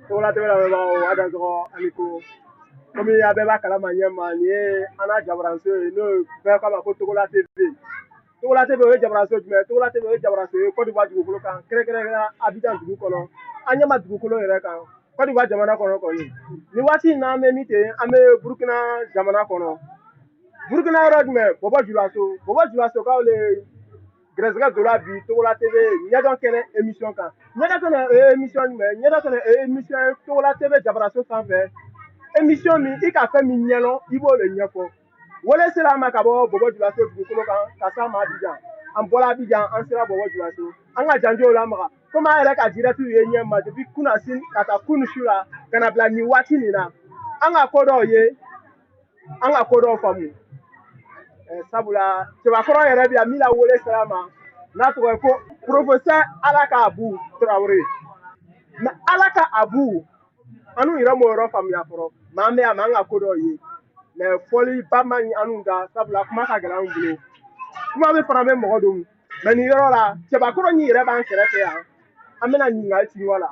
Togola TV lamɛnbagaw, a dansɔgɔ ani ko komi a bɛɛ b'a kalama ɲɛma, nin ye an n'a jabaranso ye, n'o ye bɛɛ k'a ma ko Togola TV. Togola TV, o ye jabaranso jumɛn ye? Togola TV, o ye jabaranso ye Côte d'Ivoire dugukolo kan, kɛrɛnkɛrɛnnenya Abidjan dugu kɔnɔ, an ɲɛma dugukolo yɛrɛ kan, Côte d'Ivoire jamana kɔnɔ kɔni. Nin waati in na, an bɛ min ten, an bɛ Burukina jamana kɔnɔ. Burukina yɔrɔ jumɛn? Bɔbɔ Julaso. Bɔbɔ Julasokaw le gɛrɛsɛgɛ donna bi Togola TV ɲɛdɔn kɛnɛ émission kan. Ɲɛdɔn kɛnɛ, o ye émission jumɛn ye? Ɲɛdɔn kɛnɛ, o ye émission ye Togola TV jabaraso sanfɛ, émission min i ka fɛn min ɲɛdɔn, i b'o de ɲɛfɔ. Wele sera an ma ka bɔ Bɔbɔ Julaso dugukolo kan ka s'a ma Abidjan. An bɔra Abidjan, an sera Bɔbɔ Julaso, an ka janjow lamaga komi an yɛrɛ ka direct ye ɲɛ ma depuis kunasini ka taa kunu su la ka na bila nin waati nin na. An ka ko dɔw ye, an ka ko dɔw faamu. Sabula cɛbakɔrɔ yɛrɛ bɛ yan min la wele sera ma, n'a tɔgɔ ye ko professeur Alaka Abu Tarawele. Mais Alaka Abu, an n'u yɛrɛ m'o yɔrɔ faamuya fɔlɔ. Mais an bɛ yan, mais an ka ko dɔw ye, mais fɔliba man ɲi an n'u da, sabula kuma ka gɛlɛn anw bolo, kuma bɛ fana bɛ mɔgɔ don. Mais nin yɔrɔ la, cɛbakɔrɔ nin yɛrɛ b'an kɛrɛfɛ yan, an bɛna ɲininkali ci ɲɔgɔn la.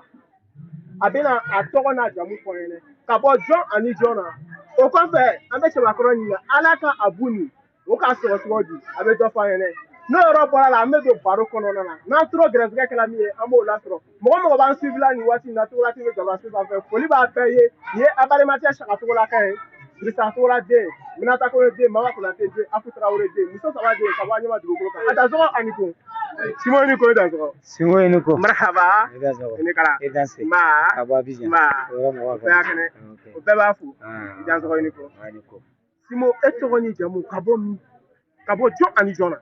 A bɛna a tɔgɔ n'a jamu fɔ an ɲɛna, ka bɔ jɔn ani jɔn na. O kɔfɛ, an bɛ cɛbakɔrɔ ɲininka Ala ka Abu nin, o k'a sɔrɔ cogo di, a bɛ dɔ fɔ an ɲɛna. N'o yɔrɔ bɔra la, an bɛ don baro kɔnɔna na. N'an tora gɛrɛsɛgɛ kɛla min ye, an b'o lasɔrɔ. Mɔgɔ mɔgɔ b'an suivi la nin waati in na Togola TV jabaraso sanfɛ, foli b'a bɛɛ ye. Nin ye a balimakɛ Saka Togolaka ye, Dirisa Togola den, Minata Kone den, Mama Konate den, Afu Tarawele den, muso saba den, ka bɔ an ɲɛma dugukolo kan. A dansɔgɔ ani ko Simon ni ko dansɔgɔ. Singo ye ne ko. Marhaba. I dansɔgɔ. I ni kala. I danse. Nba. Ka bɔ Abidjan. Nba. O yɔrɔ mɔgɔ O bɛɛ y'a kɛnɛ. O bɛɛ b'a fo. I dansɔgɔ, i ni ko. I ni ko. Simo, e tɔgɔ ni jamu, ka bɔ min, ka bɔ jɔn ani jɔn na?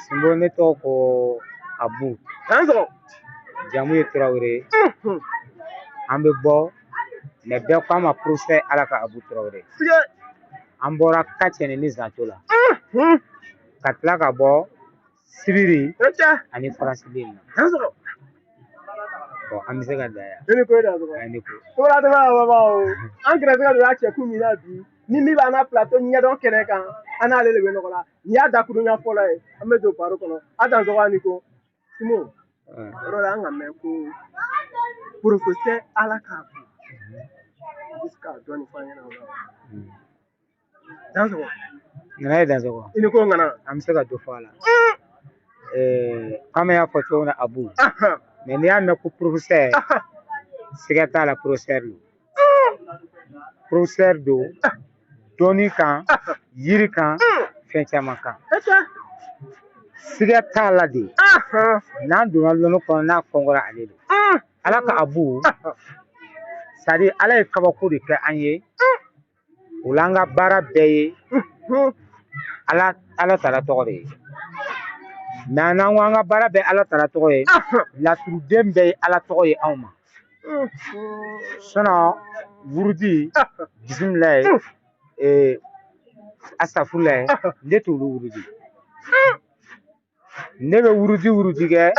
Sinbo, ne tɔgɔ ko Abu. Dansɔgɔ. Jamu ye Tarawele ye. An bɛ bɔ, mais bɛɛ ko an ma professeur Alaka Abu Tarawele. Sige. An bɔra Kacɛni ni Zanto la. Ka tila ka bɔ Sibiri E cɛ. ani Faransilen na. Dansɔgɔ. Bon, an bɛ se ka dan yan. I ni ko, i dansɔgɔ. I ni ko. Togola TV lamɛnbagaw, an gɛrɛsɛgɛ donna cɛkun min na bi, ni min b'an na plateau ɲɛdɔn kɛnɛ kan, an n'ale de bɛ ɲɔgɔn na. Nin y'a dakurunya fɔlɔ ye, an bɛ don baro kɔnɔ. A dansɔgɔ ani ko Simo. Yɔrɔ la, an ka mɛn ko professeur Alaka Abu, i bɛ se ka dɔɔnin fɔ an ɲɛna o la wa? Dansɔgɔ. Ŋana ye dansɔgɔ. I ni ko ŋana. An bɛ se ka dɔ fɔ a la. Komi y'a fɔ cogo min na, Abu. Mais n'i y'a mɛn ko professeur, siga t'a la, professeur don. Professeur don dɔnni kan, yiri kan, fɛn caman kan. E cɛ. Siga t'a la de. N'an donna lɔnni kɔnɔ, n'a kɔngɔra, ale don. Ala ka Abu, c'est à dire Ala ye kabako de kɛ an ye. O la, an ka baara bɛɛ ye Ala tala tɔgɔ de ye. Mais n'an ko an ka baara bɛɛ Ala tala tɔgɔ ye, laturuden bɛɛ ye Ala tɔgɔ ye anw ma. Sinon wurudi, bisimilayi, asafurulayi, ne t'olu wurudi. Ne bɛ wurudi kɛ,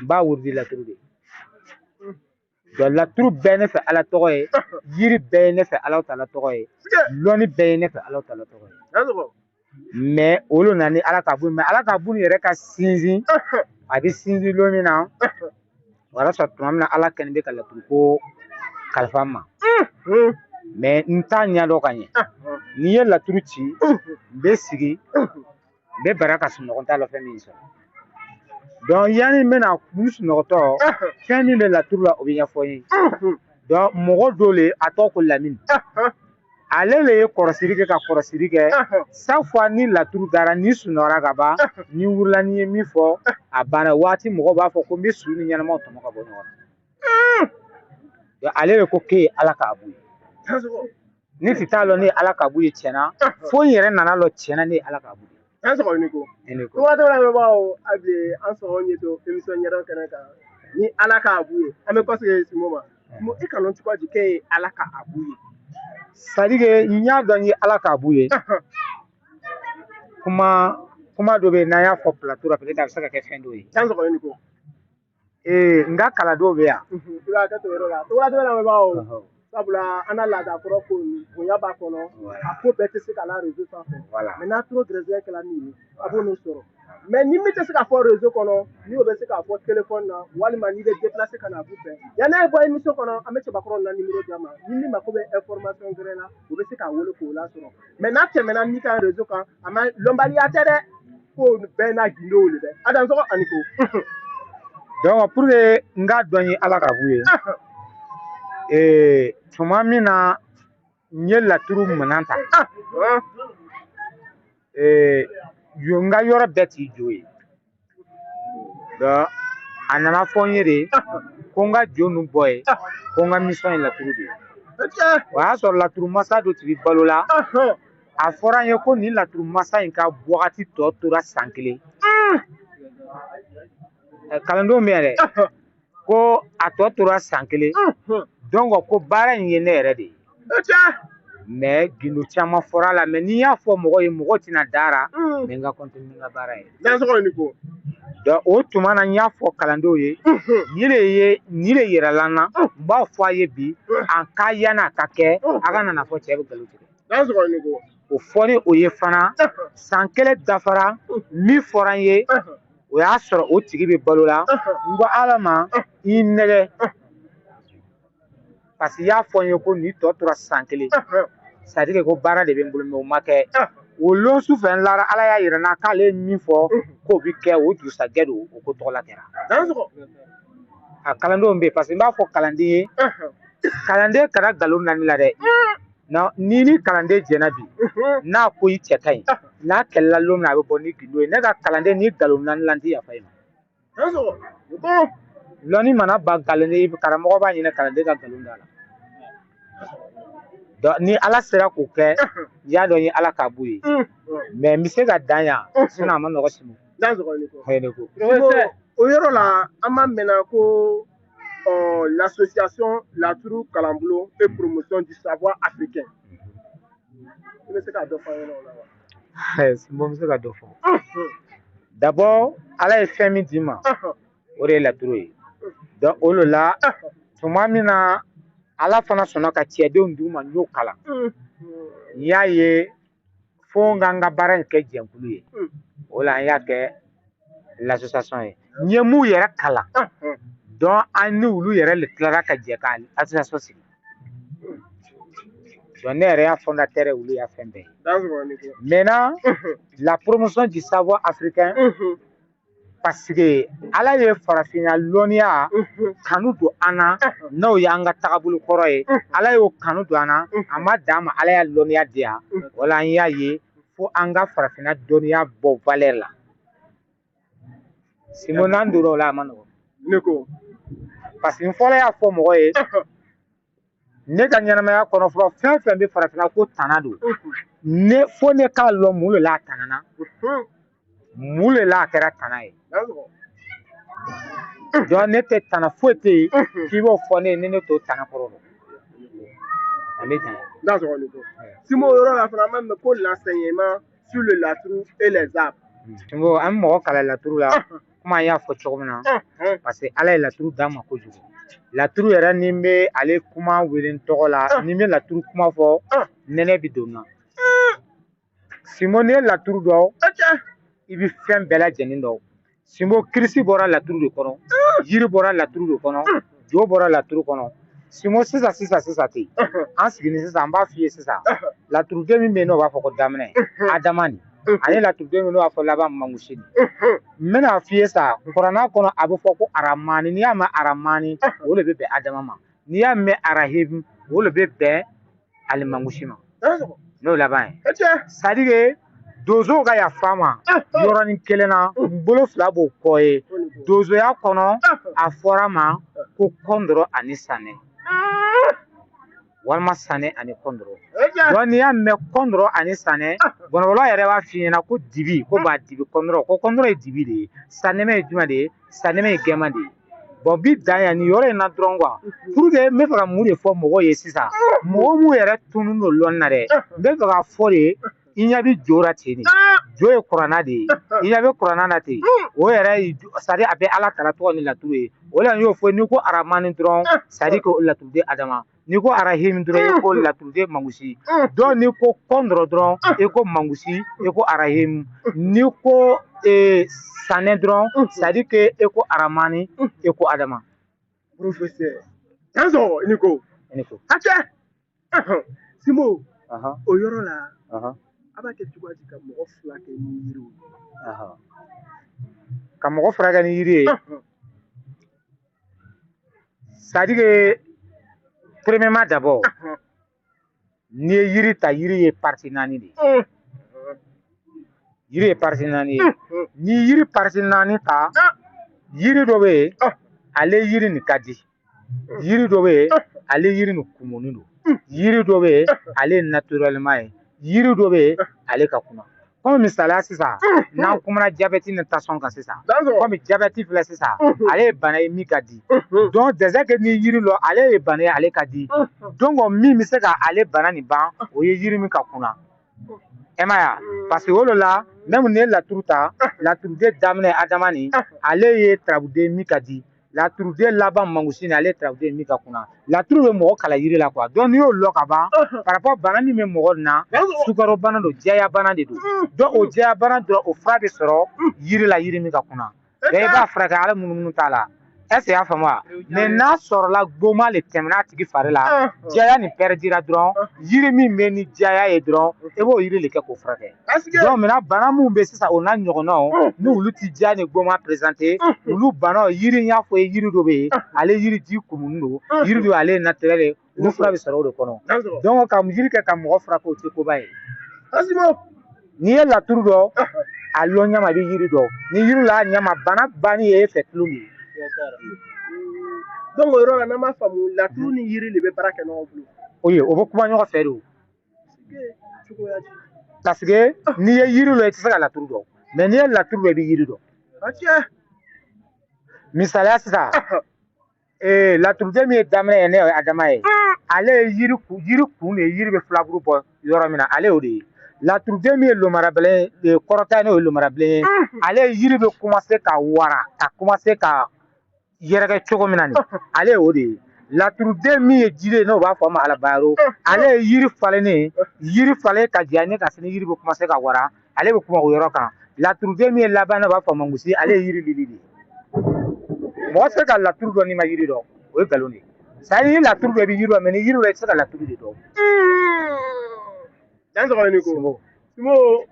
n b'a wurudi laturu de. Donc laturu bɛɛ ne fɛ Ala tɔgɔ ye, yiri bɛɛ ye ne fɛ Ala tala tɔgɔ ye, lɔnni bɛɛ ye ne fɛ Ala tala tɔgɔ ye. Dansɔgɔ. Mais olu nana ni Ala ka bu, mais Ala ka bu nin yɛrɛ ka sinsin, a bɛ sinsin don min na, o y'a sɔrɔ tuma min na Ala kɛlen bɛ ka laturu ko kalifa n ma. Mais n t'a ɲɛdɔn ka ɲɛ. N'i ye laturu ci, n bɛ sigi, n bɛ bara ka sunɔgɔ, n t'a lɔn fɛn min sɔrɔ. Donc yanni n bɛna n sunɔgɔtɔ, fɛn min bɛ laturu la, o bɛ ɲɛfɔ n ye. Donc mɔgɔ dɔ le, a tɔgɔ ko Lamini, ale le ye kɔrɔsiri kɛ ka kɔrɔsiri kɛ. Chaque fois ni laturu dara, ni sunɔgɔra ka ban, ni wulila, n'i ye min fɔ, a banna. Waati mɔgɔw b'a fɔ ko n bɛ su ni ɲɛnamaw tɔmɔ ka bɔ ɲɔgɔn na. Donc ale de ko k'e ye Ala ka Abu ye. Dansɔgɔ. Ne tun t'a lɔn ne ye Ala ka Abu ye tiɲɛna, fo n yɛrɛ nana lɔn tiɲɛna ne ye Ala ka Abu ye. Dansɔgɔ, i ni ko. I ni ko. Togola TV lamɛnbagaw, hali bi an sɔgɔ ɲɛ to émission ɲɛdɔn kɛnɛ kan ni Ala ka Abu ye. An bɛ kɔsegin Simo ma. Simo, e ka lɔn cogo di k'e ye Ala ka Abu ye? C'est à dire que n y'a dɔn n ye Ala ka Abu ye. Kuma dɔ bɛ yen, n'an y'a fɔ plateau la, peut-être a bɛ se ka kɛ fɛn dɔ ye. Dansɔgɔ, i ni ko. N ka kalandenw bɛ yan. I b'a kɛ to yɔrɔ la. Togola TV lamɛnbagaw, sabula an na laada kɔrɔ ko nin bonya b'a kɔnɔ, a ko bɛɛ tɛ se ka la réseau sanfɛ. Mais n'a tora gɛrɛsɛgɛ kɛla min ye, a b'o n'o sɔrɔ. Mais ni min tɛ se ka fɔ réseau kɔnɔ, ni o bɛ se k'a fɔ téléphone na, walima n'i bɛ déplacer ka na a b'u fɛ yan'a ye bɔ émission kɔnɔ, an bɛ cɛbakɔrɔ na numéro d'a ma. Ni min mako bɛ information wɛrɛ la, o bɛ se k'a wele k'o lasɔrɔ. Mais n'a tɛmɛna min kan réseau kan, a ma lɔnbaliya tɛ dɛ, ko bɛɛ n'a gindow de dɛ. A dansɔgɔ ani ko. Donc pour que n k'a dɔn ye Ala ka b'u ye, tuma min na n ye laturu minɛn ta, n ka yɔrɔ bɛɛ t'i jo ye. Donc a nana fɔ n ye de ko n ka jo ninnu bɔ yen, ko n ka mission ye laturu de ye. O y'a sɔrɔ laturu masa dɔ tun bɛ balo la. A fɔra n ye ko nin laturu masa in ka wagati tɔ tora san kelen. Kalandenw bɛ yan dɛ, ko a tɔ tora san kelen. Donc ko baara in ye ne yɛrɛ de ye. Mais gindo caman fɔra a la, mais n'i y'a fɔ mɔgɔ ye, mɔgɔ tɛna dara. Mais n ka continuer n ka baara ye. Donc o tuma na n y'a fɔ kalandenw ye, nin de ye nin de yirala n na, n b'a fɔ a ye bi, an ka yanni a ka kɛ, a ka nana fɔ cɛ bɛ nkalon tigɛ. O fɔli o ye fana, san kelen dafara, min fɔra n ye, o y'a sɔrɔ o tigi bɛ balo la. N ko Ala ma i nɛgɛ, parce que i y'a fɔ n ye ko nin tɔ tora san kelen, c'est à dire ko baara de bɛ n bolo, mais o ma kɛ. O lon su fɛ n lara, Ala y'a yira n na k'ale ye min fɔ k'o bɛ kɛ, o dugusajɛ don o ko tɔgɔla kɛra. A kalandenw bɛ yen, parce que n b'a fɔ kalanden ye, kalanden kana nkalon na ne la dɛ. N'i ni kalanden jɛnna bi, n'a ko i cɛ ka ɲi, n'a kɛlɛla don min na, a bɛ bɔ ni gindo ye. Ne ka kalanden, ni nkalon na ne la, n tɛ yafa i ma. Lɔnni mana ban kalanden, karamɔgɔ b'a ɲini kalanden ka nkalon da la. Donc ni Ala sera k'o kɛ, n y'a dɔn n ye Ala k'a b'u ye. Mais n bɛ se ka dan yan, sinon a ma nɔgɔ sini. O yɔrɔ la, an b'a mɛnna ko l'association Laturu Kalanbulon et promotion du savoir africain. I bɛ se ka dɔ fɔ an ɲɛna o la wa? Sinbo, n bɛ se ka dɔ fɔ. D'abord, Ala ye fɛn min d'i ma, o de ye laturu ye. Donc o de la, tuma min na Ala fana sɔnna ka cɛdenw d'u ma, n y'o kalan. N y'a ye fo n ka n ka baara in kɛ jɛnkulu ye. O la an y'a kɛ l'association ye. N ye mun yɛrɛ kalan, donc an ni olu yɛrɛ de tilara ka jɛ ka association sigi. Donc ne yɛrɛ y'a fondateur ye, olu y'a fɛn bɛɛ ye. Maintenant, la promotion du savoir africain, parce que Ala ye farafinna lɔnniya kanu don an na, n'o y'an ka tagabolo kɔrɔ ye. Ala y'o kanu don an na, a ma dan ma, Ala y'a lɔnniya di yan. O la an y'a ye fo an ka farafinna dɔnniya bɔ valeur la. Sinbo, n'an donna o la, a ma nɔgɔn. Ne ko. Parce que n fɔlɔ y'a fɔ mɔgɔ ye, ne ka ɲɛnamaya kɔnɔ fɔlɔ, fɛn fɛn bɛ farafinna ko tana don, ne fo ne k'a lɔn mun de la a tana na, mun de la a kɛra tana ye. Donc ne tɛ tana foyi tɛ yen k'i b'o fɔ ne ye, ni ne t'o tana kɔrɔ dɔn. An bɛ tan. Simo, o yɔrɔ la fana, an b'a mɛn ko l'enseignement sur le laturu et les arbres. Sinbo, an bɛ mɔgɔ kalan laturu la, komi an y'a fɔ cogo min na, parce que Ala ye laturu d'an ma kojugu. Laturu yɛrɛ, ni n bɛ ale kuma wele n tɔgɔ la, ni n bɛ laturu kuma fɔ, nɛnɛ bɛ don n na. Sinbo, n'i ye laturu dɔn, i bɛ fɛn bɛɛ lajɛlen dɔn. Sinbo, kirisi bɔra laturu de kɔnɔ, yiri bɔra laturu de kɔnɔ, jo bɔra laturu kɔnɔ. Sinbo, sisan sisan sisan ten, an sigilen sisan, an b'a f'i ye sisan, laturuden min bɛ yen n'o b'a fɔ ko daminɛ adama nin, ani laturuden min n'o b'a fɔ laban mangusi nin, n bɛna f'i ye sa, kuranna kɔnɔ a bɛ fɔ ko aramani. N'i y'a mɛn aramani, o de bɛ bɛn adama ma. N'i y'a mɛn arahim, o de bɛ bɛn alimangusi ma, n'o laban ye. C'est à dire que donsow ka yafa ma yɔrɔnin kelen na, n bolo fila b'o kɔ ye. Donsoya kɔnɔ, a fɔra ma ko kɔndɔrɔ ani sanɛ, walima sanɛ ani kɔndɔrɔ. Donc n'i y'a mɛn kɔndɔrɔ ani sanɛ, bɔnɔbɔlɔ yɛrɛ b'a f'i ɲɛna ko dibi, ko ba dibi kɔndɔrɔ, ko kɔndɔrɔ ye dibi de ye, sanɛmɛ ye jumɛn de ye? Sanɛmɛ ye gɛman de ye. Bon, bi dan yan nin yɔrɔ in na dɔrɔn quoi, pour que n bɛ fɛ ka mun de fɔ mɔgɔw ye sisan, mɔgɔ mun yɛrɛ tunnen don lɔnni na dɛ, n bɛ fɛ k'a fɔ de, i ɲɛ bɛ jo la ten de, jo ye kuranna de ye, i ɲɛ bɛ kuranna na ten, o yɛrɛ c'est à dire a bɛ Ala tala tɔgɔ ni laturu ye. O la n y'o fɔ, n'i ko aramani dɔrɔn, c'est à dire que o laturuden adama. N'i ko Arahim dɔrɔn, i ko laturuden Mangusi. Donc n'i ko Kɔndɔrɔ dɔrɔn, i ko Mangusi, i ko Arahim. N'i ko Sanɛ dɔrɔn, c'est à dire que i ko Aramani, i ko Adama. Professeur. Danso, i ni ko. I ni ko. Hakɛ. Simo, o yɔrɔ la, a b'a kɛ cogoya di ka mɔgɔ furakɛ ni yiriw ye? Ka mɔgɔ furakɛ ni yiri ye, c'est à dire que premièrement d'abord, n'i ye yiri ta, yiri ye partie naani de ye. Yiri ye partie naani ye. Ni yiri partie naani ta, yiri dɔ bɛ yen, ale yiri nin ka di. Yiri dɔ bɛ yen, ale yiri nin kumunen don. Yiri dɔ bɛ yen, ale ye naturellement ye. Yiri dɔ bɛ yen, ale ka kunna. Komi misaliya sisan, n'an kumana diabète ni tension kan sisan, komi diabète filɛ sisan, ale ye bana ye min ka di. Donc déjà que ni yiri lɔ, ale ye bana ye, ale ka di. Donc min bɛ se ka ale bana nin ban, o ye yiri min ka kunna. E m'a ye wa? Parce que o de la, même n'i ye laturu ta, laturuden daminɛ Adama nin, ale ye turabuden min ka di. Laturuden laban Mangusi nin, ale ye turabuden min ka kunna. Laturu bɛ mɔgɔ kalan yiri la quoi. Donc n'i y'o lɔ ka ban, par rapport bana min bɛ mɔgɔ na, sukaro bana don, jɛya bana de don. Donc o jɛya bana dɔrɔn, o fura bɛ sɔrɔ yiri la, yiri min ka kunna. Donc i b'a furakɛ, ala munumunu t'a la. Est ce que i y'a faamu wa? Mais n'a sɔrɔla gboma le tɛmɛna a tigi fari la, jɛya nin pɛrɛdira dɔrɔn, yiri min bɛ ni jɛya ye dɔrɔn, i b'o yiri de kɛ k'o furakɛ. Donc maintenant bana min bɛ sisan, o n'a ɲɔgɔnnaw, n'olu ti diya ni gboma présenté, olu banaw, yiri n y'a fɔ ye, yiri dɔ bɛ yen, ale yiri ji kumunen don, yiri dɔ ale ye naturel ye, olu fura bɛ sɔrɔ o de kɔnɔ. Donc ka yiri kɛ ka mɔgɔ furakɛ, o tɛ koba ye. N'i ye laturu dɔn, a lɔn ɲɛma, i bɛ yiri dɔn. Ni yiri la ɲɛma, bana banni ye e fɛ tulon de ye. Donc o yɔrɔ la, n'an m'a faamu, laturu ni yiri de bɛ baara kɛ ɲɔgɔn bolo. O ye, o bɛ kuma ɲɔgɔn fɛ de o. Parce que n'i ye yiri lɔn, i tɛ se ka laturu dɔn. Mais n'i ye laturu dɔn, i bɛ yiri dɔn. Misaliya sisan, laturuden min ye daminɛ ye, ne ye Adama ye, ale ye yiri kun de ye, yiri bɛ filaburu bɔ yɔrɔ min na, ale y'o de ye. Laturuden min ye lomarabilen ye, kɔrɔta ye, n'o ye lomarabilen ye, ale ye yiri bɛ commencer ka wara, ka commencer ka yɛrɛkɛ cogo min na nin, ale ye o de ye. Laturuden min ye jiri ye, n'o b'a fɔ a ma alabayaro, ale ye yiri falennen, yiri falen ka diya ne ka se ni yiri bɛ commencer ka wara, ale bɛ kuma o yɔrɔ kan. Laturuden min ye laban, n'o b'a fɔ Mangusi, ale ye yiri lili de ye. Mɔgɔ tɛ se ka laturu dɔn n'i ma yiri dɔn, o ye nkalon de ye. C'est à dire ni laturu dɔn, i bɛ yiri dɔn, mais ni yiri dɔn, i tɛ se ka laturu de dɔn. Simo, Simo, o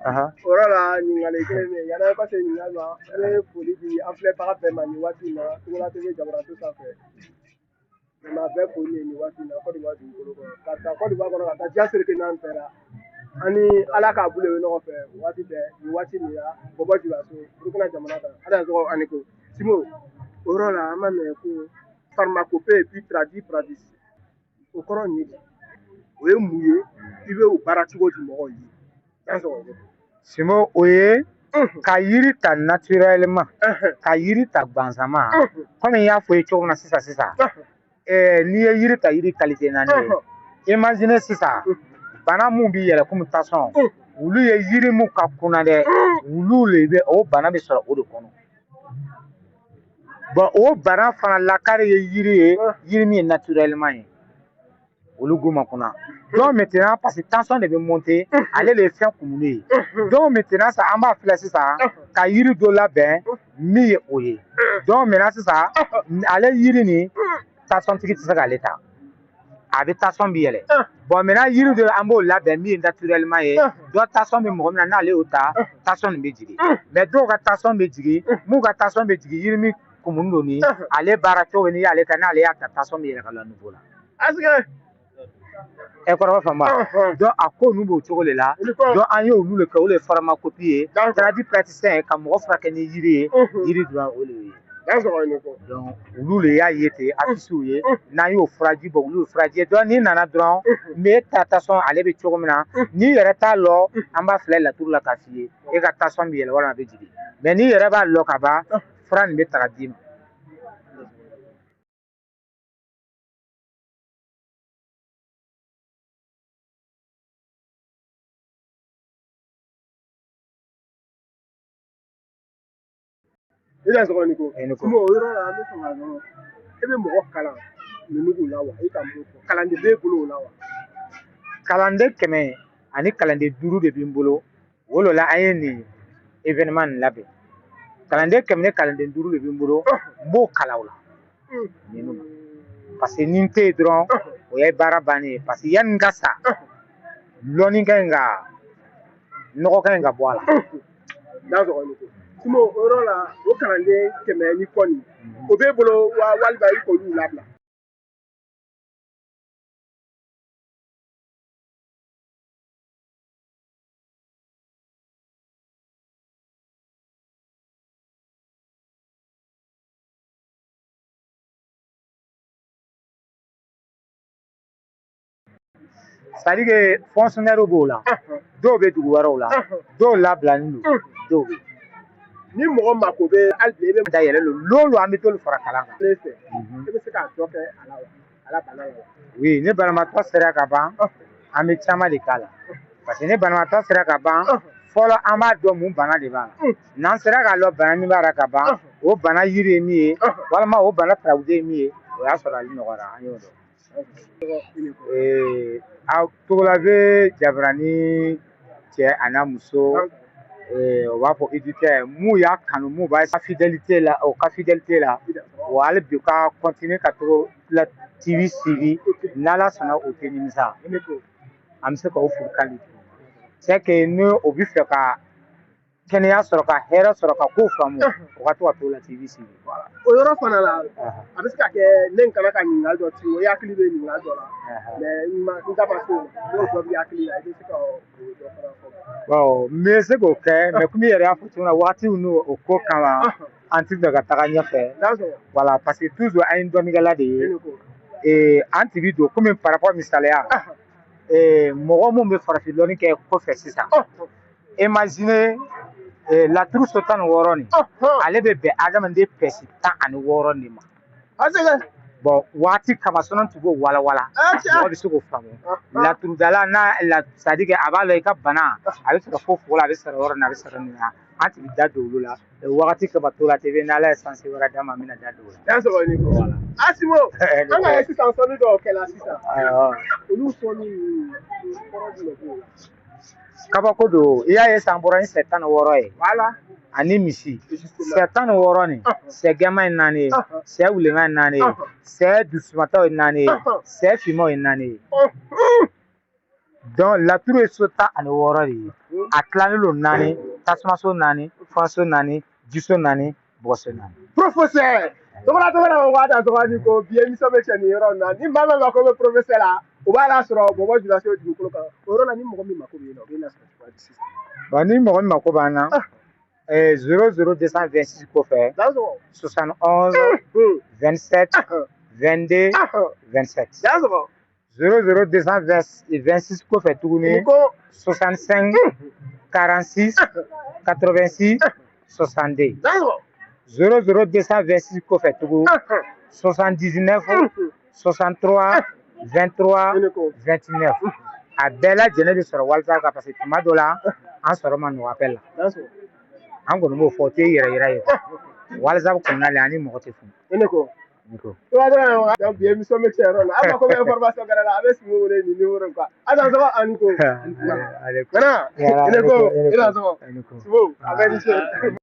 yɔrɔ la, ɲininkali kelen bɛ yen. Yanni an ka se ɲininkali ma, an bɛ foli di an filɛbaga bɛɛ ma nin waati in na, Togola TV jabarato sanfɛ. Maa bɛɛ foli ye nin waati in na Côte d'Ivoire dugukolo kɔnɔ, ka taa Côte d'Ivoire kɔnɔ, ka taa diɲɛ seleke naani bɛɛ la. Ani Ala k'a bolo bɛ ɲɔgɔn fɛ waati bɛɛ, nin waati nin na, Bɔbɔ Julaso, Burukina jamana kan. Ala tɔgɔ ani ko. Simo, o yɔrɔ la, an b'a mɛn ko pharmacopée et puis tradipraticien. O kɔrɔ nin ye di? O ye mun ye? I bɛ o baara cogo di mɔgɔw ye? Simo, o ye ka yiri ta naturellement, ka yiri ta gansanma. Komi n y'a fɔ i ye cogo min na sisan sisan, n'i ye yiri ta, yiri qualité naani ye. Imagine sisan, bana mun b'i yɛrɛ komi tension, olu ye yiri mun ka kunna dɛ, olu de bɛ o bana bɛ sɔrɔ o de kɔnɔ. Bon, o bana fana lakari ye yiri ye, yiri min ye naturellement ye, olu goût ma kunna. Donc maintenant, parce que tension de bɛ monter, ale de ye fɛn kumunen ye. Donc maintenant sisan, an b'a filɛ sisan ka yiri dɔ labɛn min ye o ye. Donc maintenant sisan, ale yiri nin, tension tigi tɛ se k'ale ta, a bɛ tension bɛ yɛlɛ. Bon, maintenant yiri dɔ an b'o labɛn min ye naturellement ye, dɔ tension bɛ mɔgɔ min na, n'ale y'o ta, tension nin bɛ jigin. Mais dɔw ka tension bɛ jigin, mun ka tension bɛ jigin, yiri min kumunen don nin, ale baara cogo n'i y'ale ta, n'ale y'a ta, tension bɛ yɛlɛ ka lɔ niveau la. Ɛ kɔrɔbɔ faamu wa? Donc a ko ninnu b'o cogo de la. Donc an ye olu de kɛ, olu ye pharmacopée ye, tradipraticien ye, ka mɔgɔ furakɛ ni yiri ye, yiri dɔrɔn o de ye. Donc olu de y'a ye ten, affiches ye, n'an y'o furaji bɔ, olu ye furaji ye. Donc n'i nana dɔrɔn, n bɛ ta tension ale bɛ cogo min na, n'i yɛrɛ t'a lɔ, an b'a filɛ laturu la k'a f'i ye, e ka tension bɛ yɛlɛ walima a bɛ jigin. Mais n'i yɛrɛ b'a lɔ ka ban, fura nin bɛ ta ka d'i ma. I ka sɔgɔ ni ko. Simo, o yɔrɔ la, an bɛ fɛ k'a dɔn, e bɛ mɔgɔ kalan ninnu la wa? I ka mun fɔ, kalanden b'e bolo o la wa? Kalanden 100 ani kalanden 5 de bɛ n bolo. O de la an ye nin événement nin labɛn. Kalanden 100 ni kalanden 5 de bɛ n bolo, n b'o kalan o la ninnu ma, parce que ni n tɛ yen dɔrɔn, o ye baara bannen ye, parce que yanni n ka sa, lɔnni ka ɲi ka nɔgɔ ka ɲi ka bɔ a la. D'accord. Simo, o yɔrɔ la, o kalanden 100 ni kɔ nin, o b'e bolo wa, walima i k'olu labila? C'est à dire que fonctionnaire b'o la, dɔw bɛ dugu wɛrɛw la, dɔw labilalen don, dɔw bɛ. Ni mɔgɔ mako bɛ hali bi, i bɛ da yɛlɛ lolo, an bɛ t'olu fara kalan kan. Ne fɛ, i bɛ se k'a dɔ kɛ a la wa, a la bana la wa? Oui, ni banabaatɔ sera ka ban, an bɛ caman de k'a la, parce que ni banabaatɔ sera ka ban, fɔlɔ an b'a dɔn mun bana de b'a la. N'an sera k'a dɔn bana min b'a la ka ban, o bana yiri ye min ye, walima o bana furabuden ye min ye, o y'a sɔrɔ ale nɔgɔyara, an y'o dɔn. Aw Togola bɛ jabarani cɛ a n'a muso, o b'a fɔ éditeur mun y'a kanu, mun b'a fidélité la, o ka fidélité la, wa hali bi ka continuer ka Togola TV suivi, n'Ala sɔnna o tɛ nimisa. An bɛ se k'o folikan di. C'est que ni o bɛ fɛ ka kɛnɛya sɔrɔ, ka hɛrɛ sɔrɔ, ka ko faamu, o ka to ka Togola TV suivi. O yɔrɔ fana la, a bɛ se ka kɛ ne kana ka ɲininkali dɔ ci, o hakili bɛ ɲininkali dɔ la, mais n da ma se o ma. N'o dɔ b'i hakili la, i bɛ se ka o dɔ fana fɔ. Bon, n bɛ se k'o kɛ, mais komi i yɛrɛ y'a fɔ cogo min na, waatiw n'o o ko kama, an ti fɛ ka taga ɲɛfɛ. Voilà, parce que toujours an ye dɔnnikɛla de ye. An tigi don komi par rapport misaliya, mɔgɔ mun bɛ farafin dɔnni kɛ kɔfɛ sisan, imagine laturu so 16 nin, ale bɛ bɛn adamaden pɛsi 16 de ma. Bon, waati kama sɔnni tun b'o walawala, mɔgɔ bɛ se k'o faamu. Laturudala n'a la, c'est à dire que a b'a lɔn i ka bana, a bɛ sɔrɔ fo fo la, a bɛ sɔrɔ yɔrɔ nin na, a bɛ sɔrɔ nin na, an tun bɛ da don olu la. Wagati kama Togola TV, n'Ala ye sansi wɛrɛ d'an ma, an bɛna da don o la. Voilà. Asimo, an ka ye sisan sɔnni dɔw kɛla sisan, olu sɔnni kɔrɔ jumɛn b'o la? Kabako don. I y'a ye san bɔra ni sɛ 16 ye. Voilà. Ani misi. Sɛ 16 nin, sɛ gɛnman ye 4 ye, sɛ wulenman ye 4 ye, sɛ dusumataw ye 4 ye, sɛ finmanw ye 4 ye. Donc laturu ye so 16 de ye. A tilalen don 4, tasumaso 4, furaso 4, jiso 4, bɔgɔso 4. Professeur Togola Togola, o b'a ta tɔgɔ ko bi émission bɛ cɛ nin yɔrɔ in na. Ni maa min mako bɛ professeur la, o b'a lasɔrɔ Bɔbɔ Julaso dugukolo kan. O yɔrɔ la, ni mɔgɔ min mako bɛ yen nɔ, o bɛ lasɔrɔ cogo di sisan? Bon, ni mɔgɔ min mako b'an na, 0 0 226 kɔfɛ, 71 27 22 27. 0 0 226 kɔfɛ tuguni, 65 46 86 62. 0 0 226 kɔfɛ tugun, 79 63 23 29. A bɛɛ lajɛlen bɛ sɔrɔ WhatsApp kan, parce que tuma dɔ la an sɔrɔ ma nɔgɔ appel la. An kɔni b'o fɔ, o tɛ yɛrɛ yira ye. WhatsApp kɔnɔna la, an ni mɔgɔ tɛ funu. Ne ko. Donc bi émission bɛ cɛ yɔrɔ la, an mako bɛ information wɛrɛ la, a bɛ Simo wele nin numéro in kan. A dansɔgɔ ani ko. Nana, ne ko, i dansɔgɔ. Simo, a bɛɛ ni ce.